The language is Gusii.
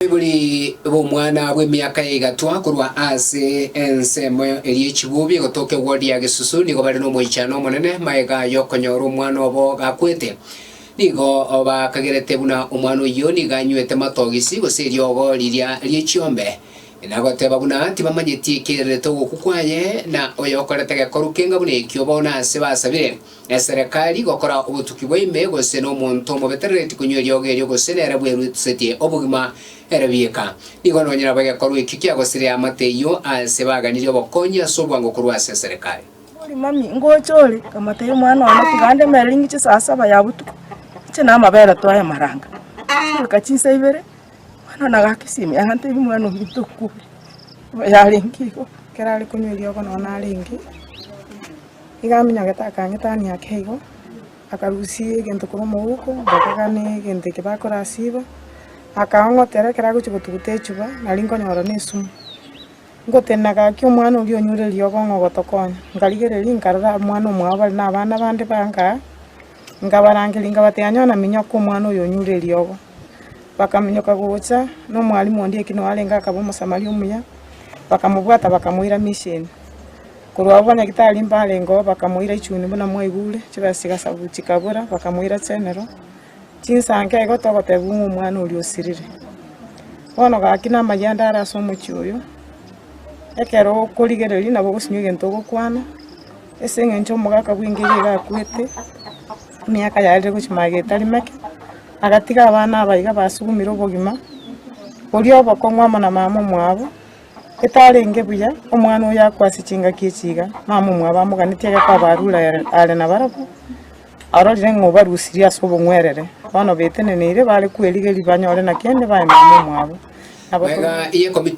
Abaibori b'omwana bw'emiaka ya igatwa korwa ase ensemo eria y'echibubi egotoka ewodi ya Gesusu nigo bare nomoichano omonene magega y'okonyora omwana obo gakwete. Nigo bakagerete buna omwana oyio nigo anywete matogisi gose eriogo riria rie chiombe, na goteba buna tibamanyeti ekererete ogokwa kwaye na oyokorete gekoru kenga buna ekio bono ase basabire. Eserekari gokora obotuki bwa ime, gose nomonto omobeterereti konywa eriogo erio, gose nere bwerusetie obogima ere bieka. Nigo nonye nabo egekorwa ekio kiagosire eamate eyio ase baganirie obokonyi ase obwango korwa ase eserekari. Bori mami, ngocha ore? Nkamotebia, Omwana one, tiga ndemere ring'iche saa saba ya botuko, inche na amabere twaye amaranga. Chigoika chinsa ibere, omwana one agaka esimi agantebia omwana ominto okure, yarenge igo. Ekero are konywa eriogo nonya narenge. Nigo aminyogete akang'etania ake igo, akarusia egento korwa omouko, ngakaga na egento eke bakorasiba, akaong'otera ekero agochia gotuguta echuba, nari nkonyora na esumu. Ngotenena gaki omwana oria onyure eriogo ng'a ogotokonya, nkarigereria nkarora omwana omwabo bare na abana bande bankaa, nkabarangeria nkabatebia onye naminyoka omwana oyo onyure eriogo. Bakaminyoka gocha, na omwalimu onde eki noyo arenge akaba omosamaria omuya, bakamobwata bakamoira mission. Korwa abwo banyagitari mbarengeo bakamoira ichuni buna mwaigure, chibesa chigasabu chikabura, bakamoira chenero, chinsa nke igo togotebiwa ng'a omwana oria osirire. Bono gaki namayianda are ase omochie oyo, ekero okorigereria nabo ogosinywa egento ogokwana, ase eng'encho omogaka bw'engeria iga akwete, emiaka yaerire gochia magega etari meke, agatiga abana aba iga basugumire obogima, boria obokong'u amo na mama omwabo. Etarenge buya omwana oyo akwe ase chingaki echi iga, mama omwabo amoganetie age kobarure are are nabarabwo, arorire ng'a obarusirie ase obong'werere. Bono beteneneire bare kwerigeria banyore na kende bae mama omwabo. Nabo Magega y'ekomiti.